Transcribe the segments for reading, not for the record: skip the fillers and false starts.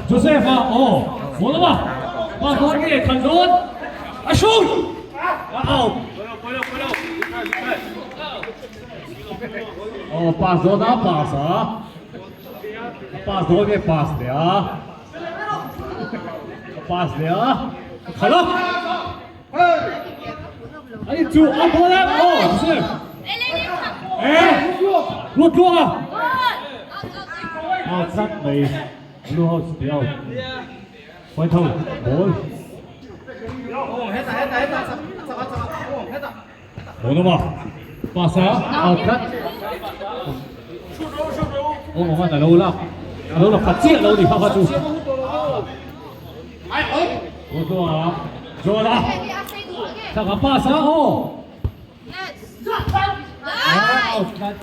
Joseph a aw ball a pa dawn nge khalh dawn a shoot a out aw pass dawn a pass a a pass dawn nge pass leh a a pass leh a a khalh a a in chu a ball a aw Joseph eh ruat tluang a out tlat mai Blue house ti out white house ball ball awm a pass a out tlat awm awm a lo lak a lo la khat chiah lo ni kha kha chu Ruatluanga Joel-a chak a pass a aw out tlat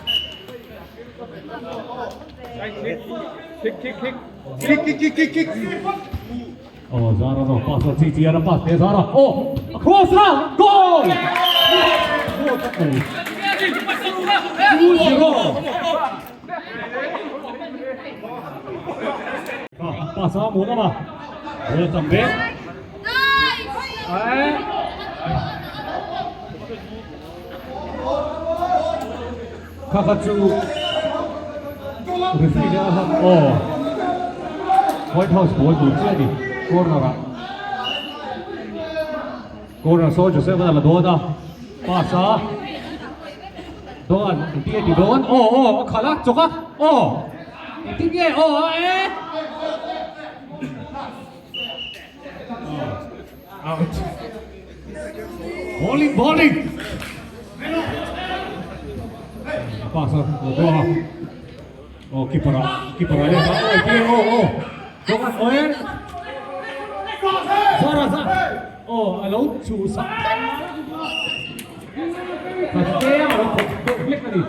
Oh, Zara no pass chi chi ara pass te Zara. Oh, across a goal. 2-0. Pass a mu na ma. Ball chang be. Kha kha chu referee a han aw White House ball tur chiah a ni corner ah corner saw Joseph a la dawn a pass a dawn engtin nge ti dawn aw aw a khalh a chawk a aw engtin nge aw a e Out. Bowling, bowling. Pass a, lo a. Oh, keeper a, keeper a leh a. Oh, oh, oh. Dawng an oe. Zara za. Oh, a lo chu sak. Ka te a lo khawp deuh hlek a ni.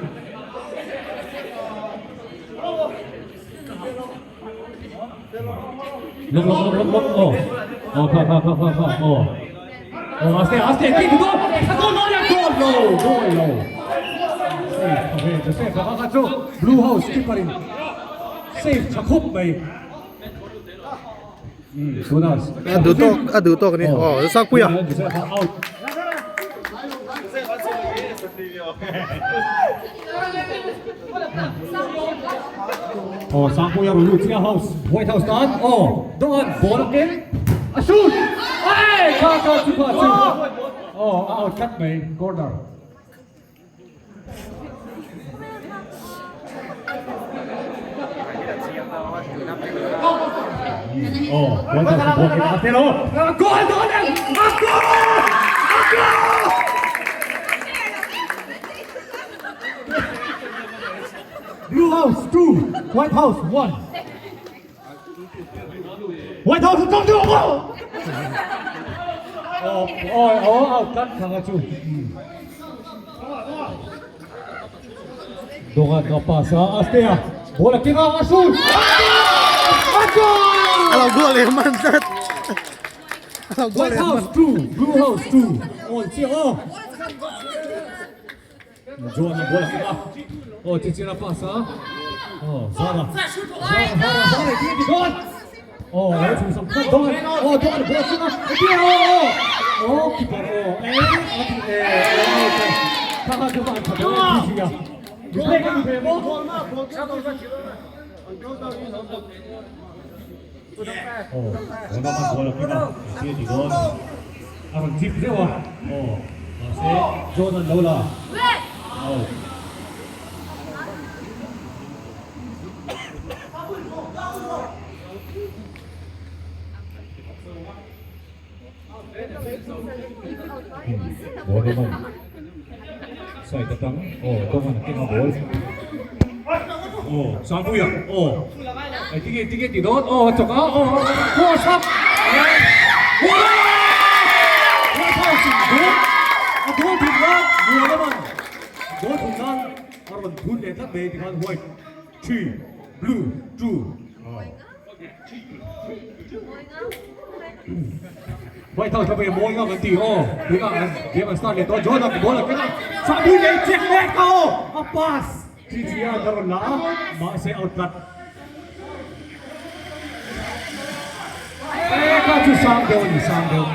Lok lok lok lok lok oh oh kha kha kha kha kha oh oh aste aste ki du a goal lo ya goal lo goal lo save okay the save kha kha chu blue house keeper in save tha khop mai tuna a duh tawk a duh tawk ni oh sakpuia out Aw Sangpuia rawn lut chiah house White House tan aw dawhan ball a keng a shoot ai kha kha chu kha chu aw a out tlat mai corner aw White House ball keng a tel aw goal dawn em a goal a goal Blue House 2, White House 1. White House tong chu ko. Oh, oh, oh, out kat khanga chu. Donga ka pasa astea. Ball a keng a, a shoot! A goal! A lo goal leh hman tlat. A lo goal White leh hman. House 2, Blue House 2. Aw chiah aw. Joan a ball a keng a. Aw Chichina pass a. Aw Zara. Zara Zara Zara ti ti dawn. Aw lo chhun sam khat dawn. Aw dawn ball a keng a. Ti aw aw. Aw keeper aw. Eh a ti eh. Kha kha chu an tha dawn e Chichia. Replay kan hmu thei maw? Aw, Ronaldo ball a keng a, ti a ti dawn. A rawn chip zeuh a, aw, mahse John an lo la. Aw. Ball a man side atang aw dawng a keng a ball aw Sangpuia aw ai tinge tinge ti dawn aw a chawk a aw cross up White House in goal a goal thun nan muan a man goal thun nan a rawn thun leh tlat mai tikhan white 3 blue 2 White House lamah mawi ngam an ti aw tunah an game an start leh tawh John a ball a keng a Sangpui leh check mek a aw a pass Gigi a rawn la a mahse out tlat e kha chu sang deuh a ni sang deuh.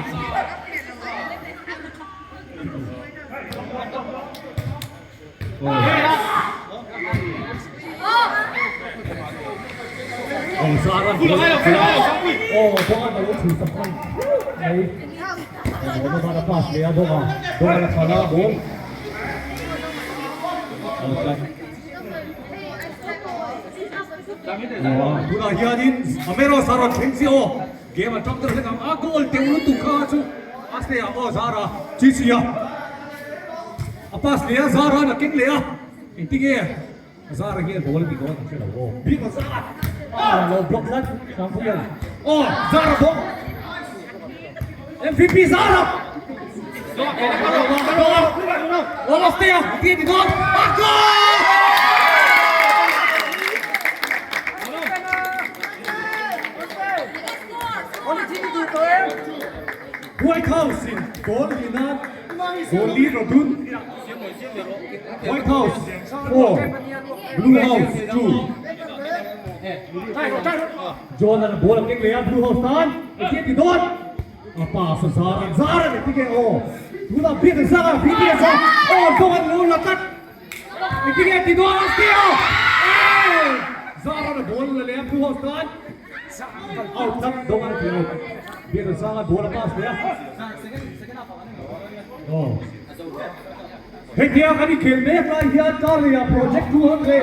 Tunah hianin Amero Saron thleng chiah aw game a tang deuh hlek ang a goal teuh lutuk kha chu a stay ah aw Zara chi chi a. A pass leh a, Zara a keng leh a, engtinge Zara hian ball a ti dawn ang hre lo aw, bik a Zara a lo block tlat Sangpuia'n aw Zara bawk MVP Zara Wall of te a ti a ti dawn a goal! White House in goal lina goal li Rodun White House 4 Blue House 2 John an ball a keng leh a Blue House tan engtin a ti dawn a pass a zar an zar a ni tige aw tunah biak an zar a BTS a aw dawng an lo la tlat engtin nge a ti dawn a stay aw zar an a ball la leh a Blue House tan Out tlat dawng an ti out. Biak an sang a ball a pass leh a. Aw. Hetia kan inkhel mek lai hian Karlei ah project 200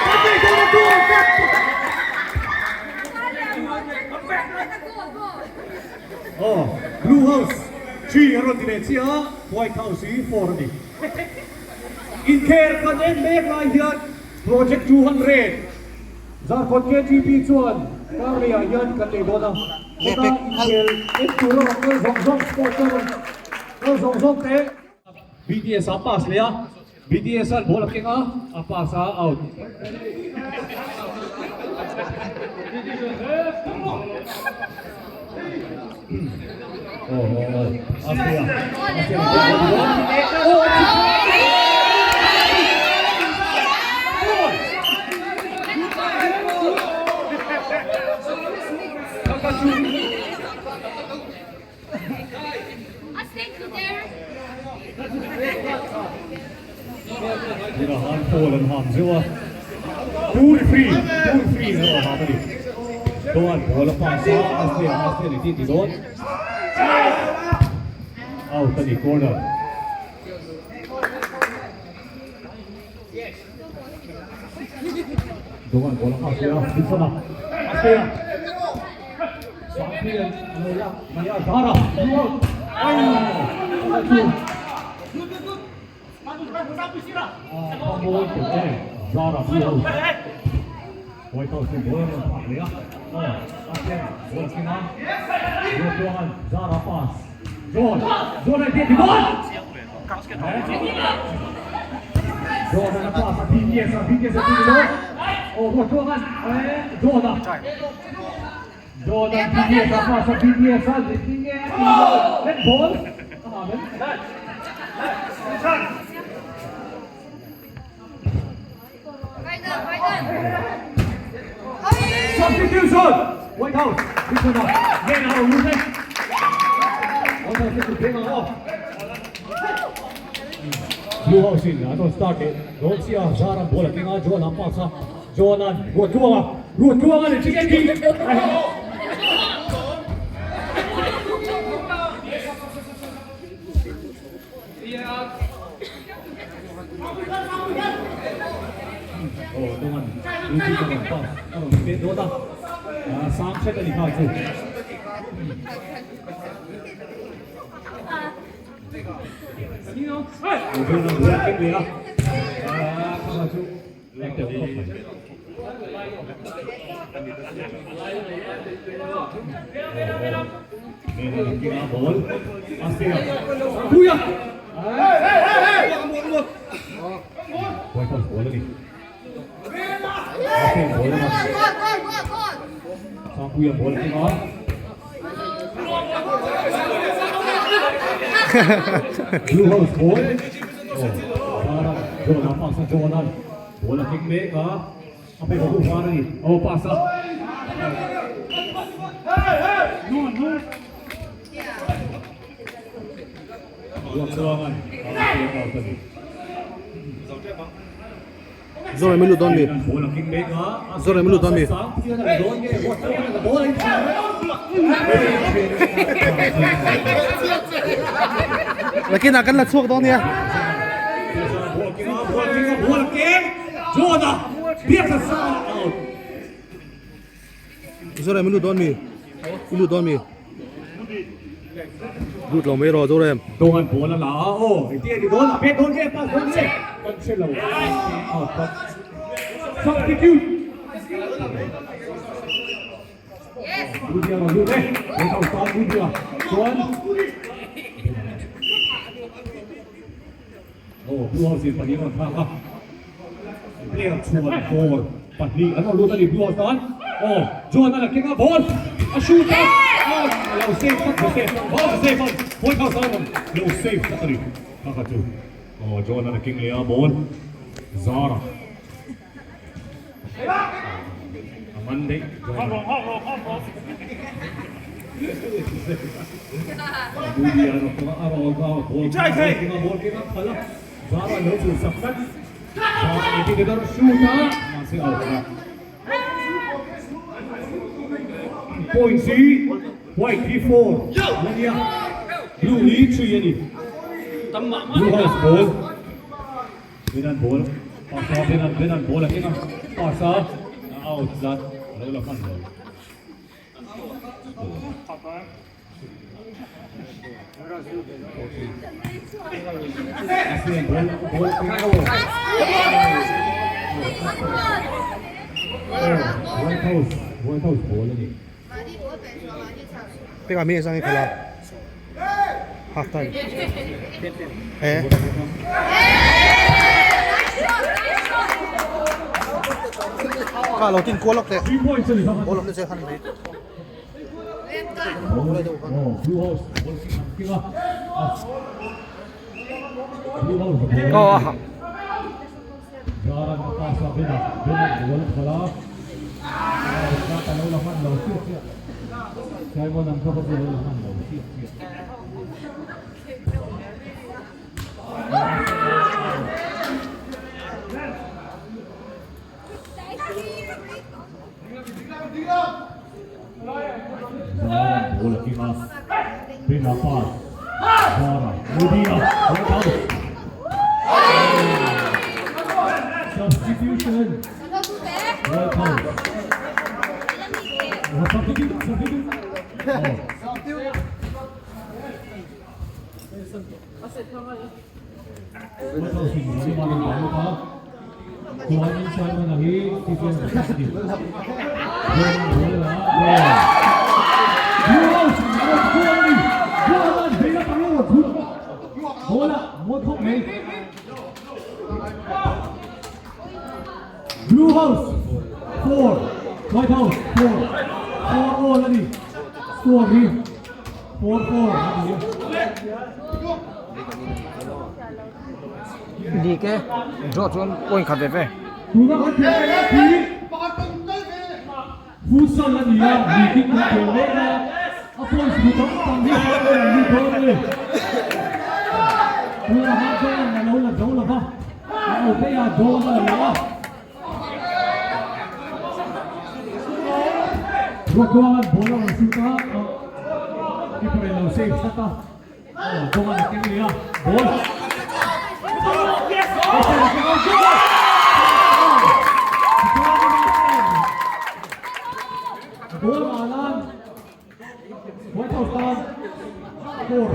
kan nei dawn a goal vek. Aw, Blue House 3 a rawn ti leh chiah a, White House hi 4 a ni. Inkhel kan en mek lai hian project 200 Zarkawt KTP chuan Karlei-ah hian kan nei dawn a, heta inkhel en tur a rawn kal zawng zawng sports a rawn kal zawng zawng te. BTS a pass leh a, BTS an ball a keng a, a pass a out. Aw aw aw, a hria, a hria. Aw a Tunah han foul an ham zeuh a, two referee, two referee in erawh ham a ni. Chuan ball a pass a, a hria a hria ni tih ti dawn. Out a ni corner. Doan ball a pass leh a, Wilson a, a hria. Sangpuian a lo lak mai a, Zara, blue out. Ai, a chu. Zara Blue House White House in ball a rawn phak leh a aw a ken ball a keng a John chuan Zara pass John John a inti dawn John a pass a BTS a BTS a ti dawn. Oh, Ruatluanga'n John-a. John-a'n BTS-a pass a, BTS-a engtin nge a tih loh? Handball a ngah em? Substitution! White House, Dixon-a hnenah a rawn lut e. White House-a kut beng ang aw. Blue House in an rawn start leh dawn chiah a, Zara'n ball a keng a, John-a pass a, John-a'n Ruatluanga, Ruatluanga leh chicken king! Aw Dawng'an Rudy ka rawn pass a rawn pet dawt a, sang hret a ni nghal chu. Aw Dawng'an bul a keng leh a, ka kha chu a teuh khawp mai. Ball a siam Puia White House ball a ni Asem ball a ni Sangpuia ball a keng a Blue House ball Oh Zara John a pass a John an ball a keng mek a A pe duh var a ni. Aw pass a. Ruatluanga'n a pe out a ni. Zorem i lut dawn mi? Ball a keng mek a. Zorem i lut dawn mi? Sangpuia'n a la dawn nge Ruatluanga'n a ball a inchhir. Nakinah kan la chhuak dawn nia. Ball a keng a, ball a keng a, ball a keng. John-a biak a sa out. Zorem i lut dawn mi? I lut dawn mi? Lut lo mai rawh Zorem. Dawn ball a la a aw engtin a ni dawn a pek dawn nge pass dawn nge kan hre lo out but substitute Rudia rawn lut e he tho tan Rudia chuan Aw Blue House in pahnih a rawn thlak a, player chhuan ball pahnih an rawn lut a ni Blue House tan. Aw John a la keng a ball a shoot a, a lo save tlat Joseph, ball a save a, White House a rawn lo save tlat a ni kha kha chu. Aw John a la keng leh a ball Zara a man daih John a. Point hi white hi 4 la nia blue hi 3 a ni blue house ball Benan ball pass a Benan Benan ball a keng a pass a out zat a lo la hman lo. Pekah mi sang i khala half time eh ka lo tin kual lawk teh ball awm na che khan mai Substitution. Welcome. Substitute, substitute. Blue House. White House 4 4 all a ni. Score hi 4 4 a ni. Dik e, draw chuan point khat ve ve. Tuna kan thil mek hi futsal a ni a, meeting kan thil mek a, a points hmu tam tam hi a rawn lut dawn a ni. Tuna han chuan a lo la zo lo va, a lo phei a, dawn a la leh a. Ruatluanga'n ball a rawn shoot a, keeper in lo save tlat a. Dawn a keng leh a, ball. Ball malan White House tan score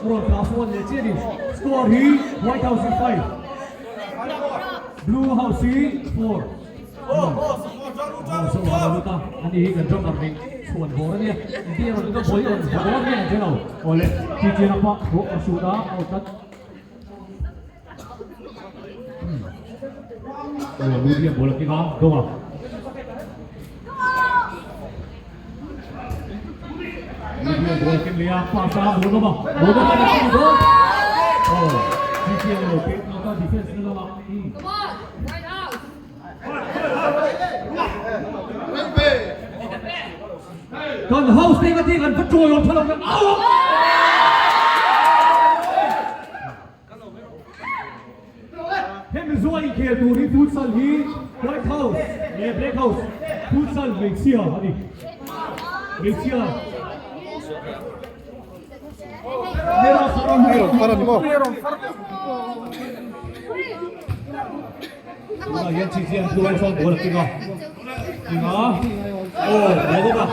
rawn plus 1 leh chiah a ni. Score hi White House hi 5, Blue House hi 4. So a lo lut a, ani hi kan drummer nih chhuan bawr a nia. Engtin a rawn lut a, bawi rawn bawr nge ang che lo. Awle, chi chian a pah ruah a shoot a, out tlat. Aw, Ludi a ball a keng a, Donga. Ludi a ball a keng leh a, pass a, Muanawma. Muanawma a keng dawn. Aw, chi chian a lo pek nghak a, defense na lamah. Kan house te ka ti kan va chawi awm thalo kan au Hemi zuan inkhel tur hi futsal hi White House leh Black House futsal hmeichhia a ni. Hmeichhia. Tunah hian chi chian thu chuan ball a keng a, keng a, aw ball a ball a.